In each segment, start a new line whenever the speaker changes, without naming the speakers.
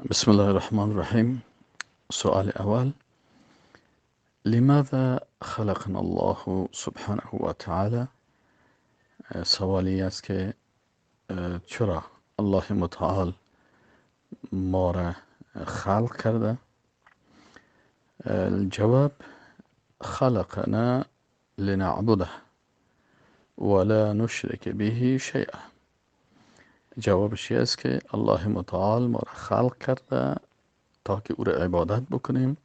بسم الله الرحمن الرحیم. سؤال اول: لماذا خلقنا الله سبحانه و تعالی؟ سوالی است که چرا الله متعال ما را خلق کرده؟ الجواب: خلقنا لنعبده ولا نشرك به شيئا. جوابش است که الله متعال ما را خلق کرده تا که او را عبادت بکنیم،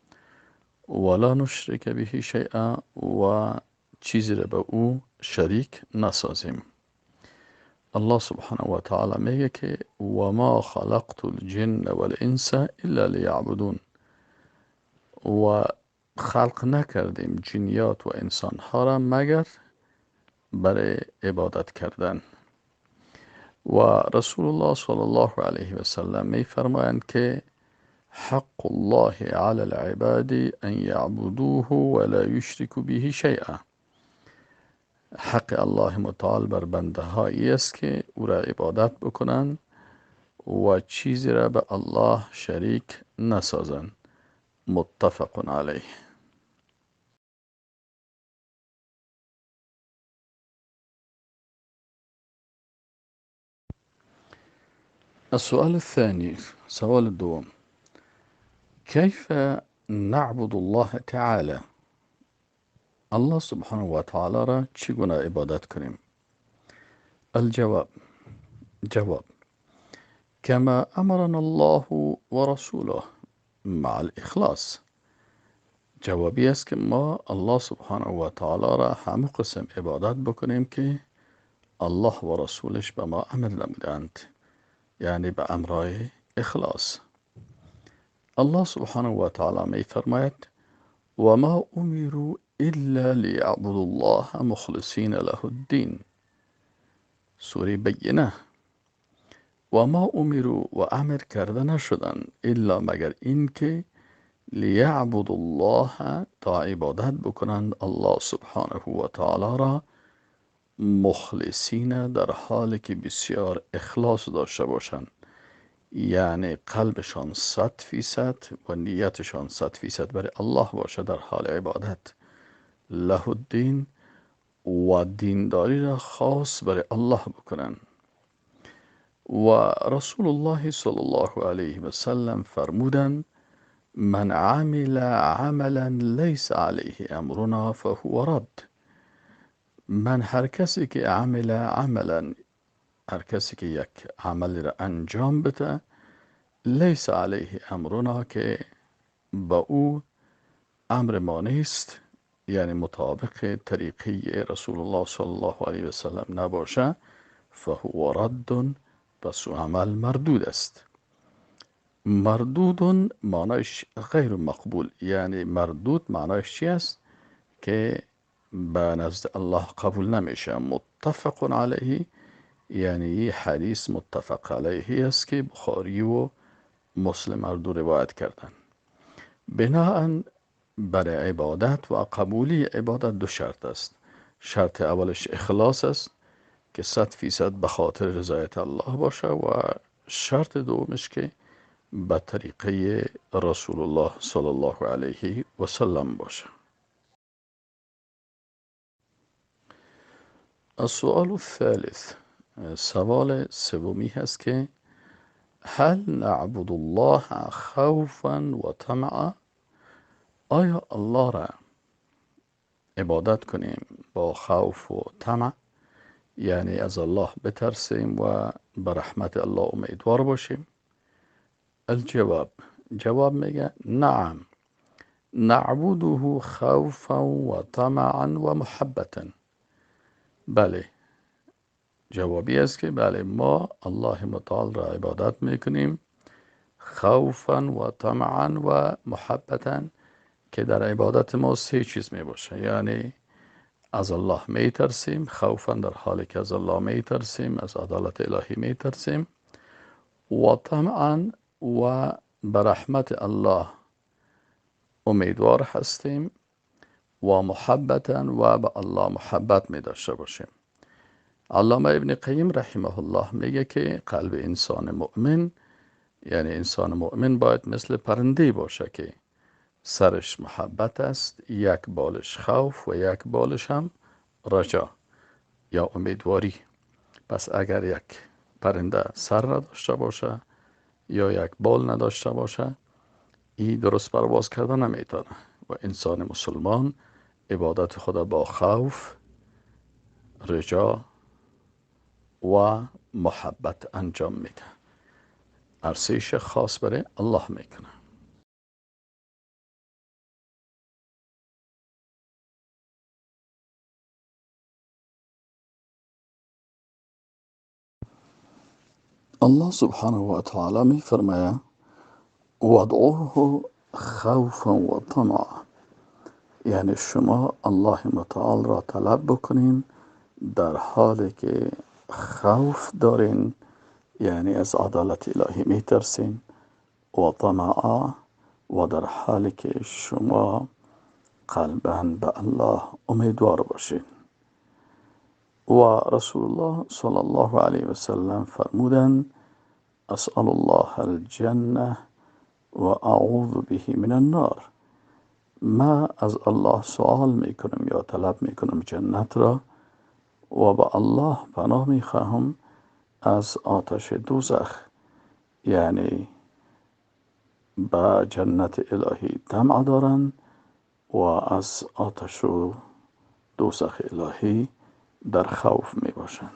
ولا نشرک به شیئا، و چیزی را به او شریک نسازیم. الله سبحانه و تعالی میگه که و ما خلقت الجن والانس الا لیعبدون، و خلق نکردیم جنیات و انسان ها را مگر برای عبادت کردن. و رسول الله صلی الله علیه و سلم می فرمایند که حق الله على العباد ان يعبدوه ولا يشركوا به شيئا. حق الله متعال بر بنده هایی است که او را عبادت بکنند و چیزی را به الله شریک نسازند. متفق علیه. السؤال الثاني، سؤال الدوم: كيف نعبد الله تعالى؟ الله سبحانه و تعالی را چگونه عبادت کنیم؟ الجواب: جواب: كما امرنا الله ورسوله مع الاخلاص. جوابی است که ما الله سبحانه و تعالی را همه قسم عبادت بکنیم که الله و رسولش به ما امر نمودند، یعنی به امرای اخلاص. الله سبحانه و تعالی می فرماید و ما امروا الا لیعبدوا الله مخلصین له الدین، سوره بینه. و ما امروا، و امر کرده نشدن، الا مگر اینکه لیعبدوا الله، تا عبادت بکنند الله سبحانه و تعالی را، مخلصین، در حالی که بسیار اخلاص داشته باشند، یعنی قلبشان 100% و نیتشان 100% برای الله باشه در حال عبادت. له الدین، و دینداری را خاص برای الله بکنن. و رسول الله صلی الله علیه و سلم فرمودند من عمل عملا لیس علیه امرنا فهو رد. من هر کسی که عمل عملا، هر کسی که یک عمل را انجام بده، لیس علیه امرنا، که با او امر ما نیست، یعنی مطابق طریقه رسول الله صلی الله علیه و سلم نباشه، فهو رد، پس او عمل مردود است. مردود معنایش غیر مقبول، یعنی مردود معنایش چی است؟ که به نزد الله قبول نمیشه. متفق علیه، یعنی حدیث متفق علیه است که بخاری و مسلم هر دو روایت کردن. بناءً برای عبادت و قبولی عبادت دو شرط است. شرط اولش اخلاص است که 100% به خاطر رضایت الله باشه، و شرط دومش که به طریقه رسول الله صلی الله علیه و سلم باشه. السؤال الثالث، سوال سومی هست که هل نعبد الله خوفا و طمعا؟ آیا الله را عبادت کنیم با خوف و طمع، یعنی از الله بترسیم و به رحمت الله امیدوار باشیم؟ الجواب، جواب میگه نعم نعبده خوفا و طمعا و محبتا. بله، جوابی است که بله، ما الله متعال را عبادت میکنیم خوفا و طمعا و محبتا، که در عبادت ما سه چیز می باشه، یعنی از الله می ترسیم، خوفا در حالی که از الله می ترسیم، از عدالت الهی می ترسیم، و طمعا و به رحمت الله امیدوار هستیم، و محبتا و به الله محبت می داشته باشیم. علامه ابن قیم رحمه الله میگه که قلب انسان مؤمن یعنی انسان مؤمن باید مثل پرنده باشه که سرش محبت است، یک بالش خوف و یک بالش هم رجا یا امیدواری. پس اگر یک پرنده سر نداشته باشه یا یک بال نداشته باشه، این درست پرواز کردن نمیتونه. و انسان مسلمان عبادت خدا با خوف، رجا و محبت انجام میده. ارزش خاص برای الله میکنه. الله سبحانه و تعالی می فرماید وادعوه خوفا و طمعا، یعنی شما الله متعال را طلب بکنین در حالی که خوف دارین، یعنی از عدالت الهی میترسین، و طمعا، و در حالی که شما قلبا به الله امیدوار باشین. و رسول الله صلی الله علیه و سلم فرمودند اسأل الله الجنه و اعوذ به من النار. ما از الله سوال میکنم یا طلب میکنم جنت را و به الله پناه میخواهم از آتش دوزخ، یعنی به جنت الهی طمع دارند و از آتش و دوزخ الهی در خوف می باشند.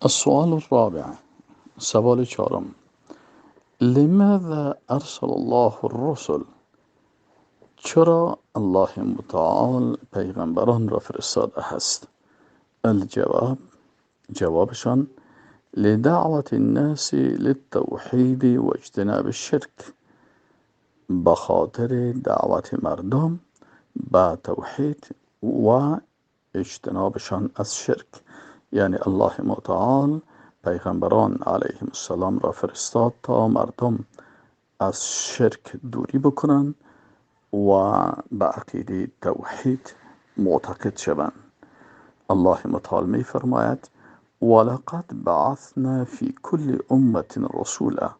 السؤال الرابع، سوال چهارم، لماذا ارسل الله الرسل؟ چرا الله متعال پیغمبران را فرستاده است؟ الجواب، جوابشان لدعوة الناس للتوحید و اجتناب الشرک، بخاطر دعوت مردم به توحید و اجتنابشان از شرک. یعنی الله متعال پیغمبران علیهم السلام را فرستاد تا مردم از شرک دوری بکنند و به عقیده توحید معتقد شوند. الله متعال می فرماید ولقد بعثنا فی کل امة رسولا،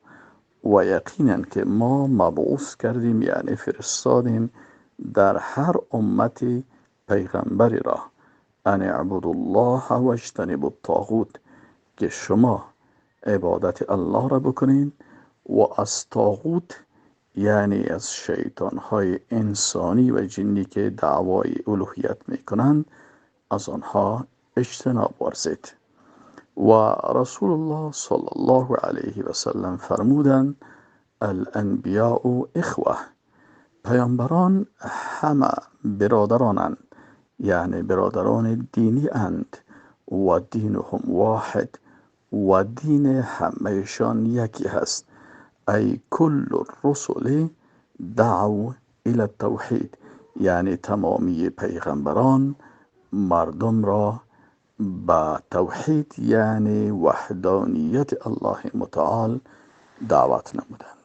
و یقینا که ما مبعوث کردیم، یعنی فرستادیم در هر امتی پیغمبری را، ان اعبدوا الله و اجتنبوا الطاغوت، که شما عبادت الله را بکنین و از طاغوت، یعنی از شیطان های انسانی و جنی که دعوای الوهیت میکنند، از آنها اجتناب ورزید. و رسول الله صلی الله علیه و سلم فرمودند الانبیاء اخوه، پیامبران همه برادرانند، یعنی برادران دینی اند، و دینهم واحد، و دین همهشان یکی هست. ای کل الرسل دعوا الی التوحید، یعنی تمامی پیغمبران مردم را به توحید، یعنی وحدانیت الله متعال دعوت نمودند.